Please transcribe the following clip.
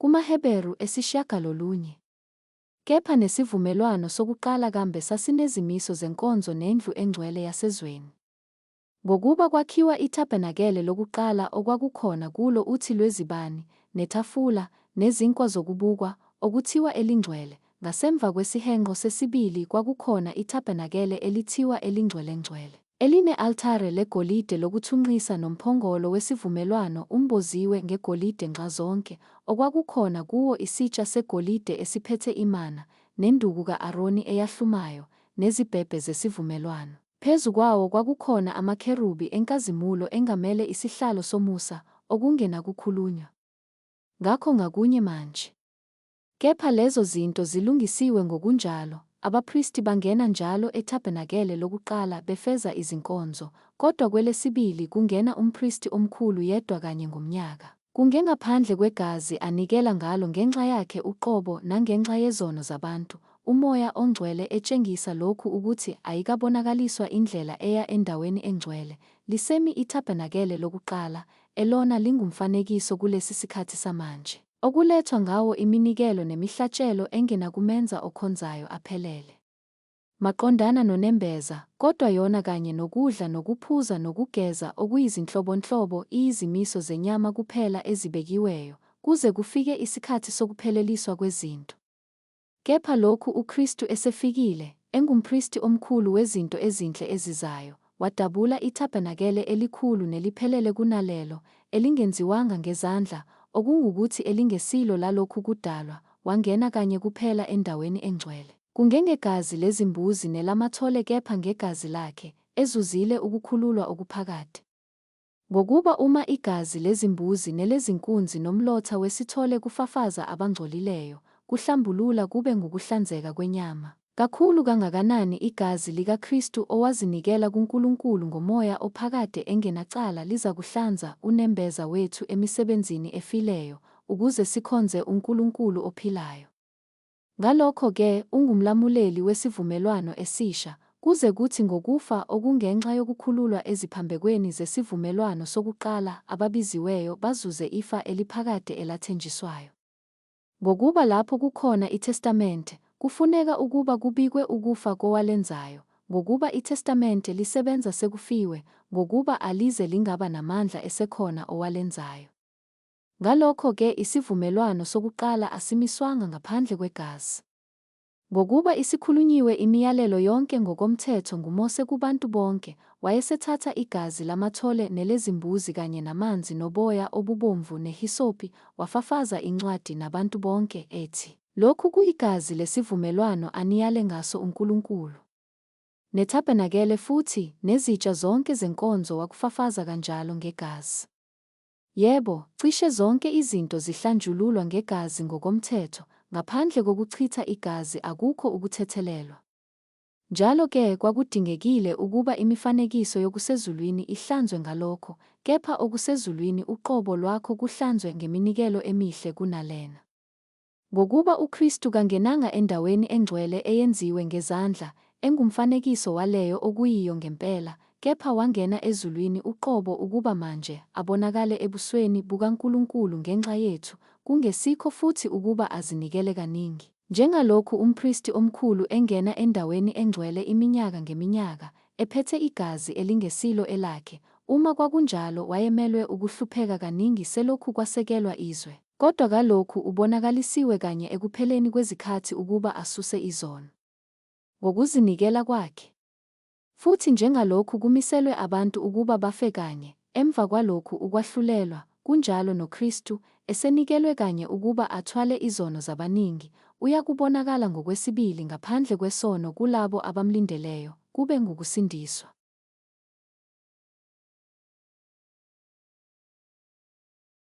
kumaHeberu esishiyagalolunye. Kepha nesivumelwano sokuqala kambe sasinezimiso zenkonzo nendlu engcwele yasezweni. Ngokuba kwakhiwa itabernakele lokuqala okwakukhona kulo uthi lwezibani, netafula, nezinkwa zokubukwa, okuthiwa elingcwele, ngasemva kwesihenqo sesibili kwakukhona itabernakele elithiwa elingcwelengcwele, eline-altare legolide lokuthunqisa nomphongolo wesivumelwano umboziwe ngegolide nxazonke, okwakukhona kuwo isitsha segolide esiphethe imana, nenduku ka-Aroni eyahlumayo, nezibhebhe zesivumelwano. Phezu kwawo kwakukhona amakherubi enkazimulo engamele isihlalo somusa, okungenakukhulunywa ngakho ngakunye manje. Kepha lezo zinto zilungisiwe ngokunjalo, abapristi bangena njalo etabernakele lokuqala befeza izinkonzo, kodwa kwelesibili kungena umpristi omkhulu yedwa kanye ngomnyaka, kungengaphandle kwegazi anikela ngalo ngenxa yakhe uqobo nangenxa yezono zabantu, uMoya oNgcwele etshengisa lokhu ukuthi ayikabonakaliswa indlela eya endaweni engcwele, lisemi itabernakele lokuqala, elona lingumfanekiso kulesi sikhathi samanje. Okulethwa ngawo iminikelo nemihlatshelo engenakumenza okhonzayo aphelele maqondana nonembeza, kodwa yona kanye nokudla nokuphuza nokugeza okuyizinhlobonhlobo iyizimiso zenyama kuphela ezibekiweyo, kuze kufike isikhathi sokupheleliswa kwezinto. Kepha lokhu uKristu esefikile, engumpristi omkhulu wezinto ezinhle ezizayo, wadabula itabernakele elikhulu neliphelele kunalelo, elingenziwanga ngezandla, okungukuthi elingesilo lalokhu kudalwa, wangena kanye kuphela endaweni engcwele, kungengegazi lezimbuzi nelamathole kepha ngegazi lakhe, ezuzile ukukhululwa okuphakade. Ngokuba uma igazi lezimbuzi nelezinkunzi nomlotha wesithole kufafaza abangcolileyo, kuhlambulula kube ngukuhlanzeka kwenyama, kakhulu kangakanani igazi likaKristu owazinikela kuNkulunkulu ngoMoya ophakade engenacala lizakuhlanza unembeza wethu emisebenzini efileyo, ukuze sikhonze uNkulunkulu ophilayo. Ngalokho-ke ungumlamuleli wesivumelwano esisha, kuze kuthi ngokufa okungenxa yokukhululwa eziphambekweni zesivumelwano sokuqala ababiziweyo bazuze ifa eliphakade elathenjiswayo. Ngokuba lapho kukhona itestamente, kufuneka ukuba kubikwe ukufa kowalenzayo, ngokuba itestamente lisebenza sekufiwe, ngokuba alize lingaba namandla esekhona owalenzayo. Ngalokho-ke isivumelwano sokuqala asimiswanga ngaphandle kwegazi. Ngokuba isikhulunyiwe imiyalelo yonke ngokomthetho nguMose kubantu bonke, wayesethatha igazi lamathole nelezimbuzi kanye namanzi noboya obubomvu nehisopi, wafafaza incwadi nabantu bonke, ethi, Lokhu kuyigazi lesivumelwano aniyale ngaso uNkulunkulu. Netabernakele futhi nezitsha zonke zenkonzo wakufafaza kanjalo ngegazi. Yebo, cishe zonke izinto zihlanjululwa ngegazi ngokomthetho, ngaphandle kokuchitha igazi akukho ukuthethelelwa. Njalo-ke kwakudingekile ukuba imifanekiso yokusezulwini ihlanzwe ngalokho, kepha okusezulwini uqobo lwakho kuhlanzwe ngeminikelo emihle kunalena. Ngokuba uKristu kangenanga endaweni engcwele eyenziwe ngezandla, engumfanekiso waleyo okuyiyo ngempela, kepha wangena ezulwini uqobo ukuba manje abonakale ebusweni bukaNkulunkulu ngenxa yethu, kungesikho futhi ukuba azinikele kaningi, njengalokhu umpristi omkhulu engena endaweni engcwele iminyaka ngeminyaka, ephethe igazi elingesilo elakhe, uma kwakunjalo wayemelwe ukuhlupheka kaningi selokhu kwasekelwa izwe. Kodwa kalokhu ubonakalisiwe kanye ekupheleni kwezikhathi ukuba asuse izono ngokuzinikela kwakhe. Futhi njengalokhu kumiselwe abantu ukuba bafe kanye, emva kwalokhu ukwahlulelwa, kunjalo noKristu, esenikelwe kanye ukuba athwale izono zabaningi, uyakubonakala ngokwesibili ngaphandle kwesono kulabo abamlindeleyo, kube ngukusindiswa.